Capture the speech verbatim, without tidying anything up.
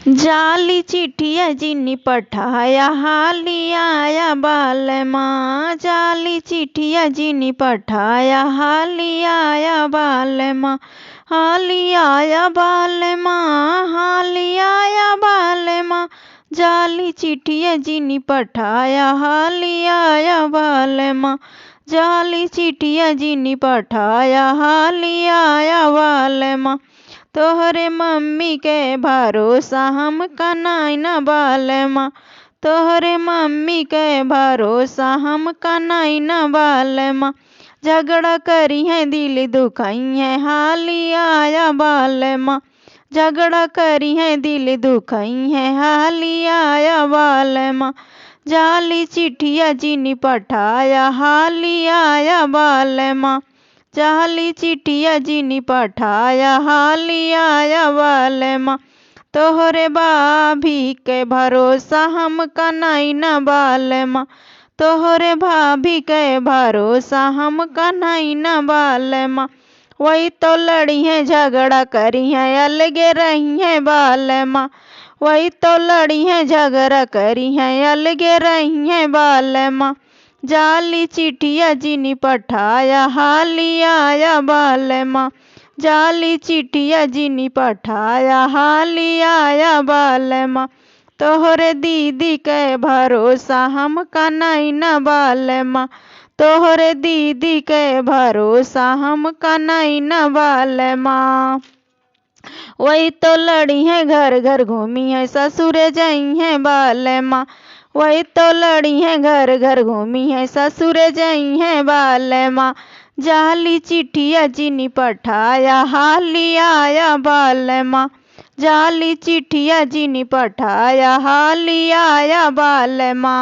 जाली चिट्ठिया जिनी पठाया हाली आया बालमा, जाली चिट्ठिया जिनी पठाया हाली आया बालमा, हाली आया बालमा, हाली आया बालमा, जाली चिट्ठिया जिनी पठाया हाली आया बालमा, जाली चिट्ठिया जिनी पठाया हाली आया बालमा। तोहरे मम्मी के भरोसा हम कनाई न बालमा, तोहरे मम्मी के भरोसा हम कनाई न बालमा। झगड़ा करिहैं दिल दुखइहैं हाली आया बालमा, झगड़ा करिहैं दिल दुखइहैं हाली आया बालमा। जाली चिट्ठिया जिनी पठाया हाली आया बालमा, जाली चिट्ठिया जिनी पठाया हाली आया बालमा। तोहरे भाभी के भरोसा हम कनाई न बालमा, तोहरे भाभी के भरोसा हम कनाई न बालमा। वही तो लड़िहैं झगड़ा करिहैं अलगे रहिहैं बालमा, वही तो लड़िहैं झगड़ा करिहैं अलगे रहिहैं बालमा। जाली चिट्ठिया जिनी पठाया हाली आया बालमा, जाली चिट्ठिया जिनी पठाया हाली आया बालमा। तोहरे दीदी के भरोसा हम कनाई न बालमा, तोहरे दीदी के भरोसा हम कनाई न बालमा। वही तो लड़िहैं घर घर घूमिहैं ससुरे जइहैं बालमा, वही तो लड़िहैं घर घर घूमिहैं ससुरे जइहैं बालमा। जाली चिट्ठिया जिनी पठाया हाली आया बालमा, जाली चिट्ठिया जिनी पठाया हाली आया बालमा।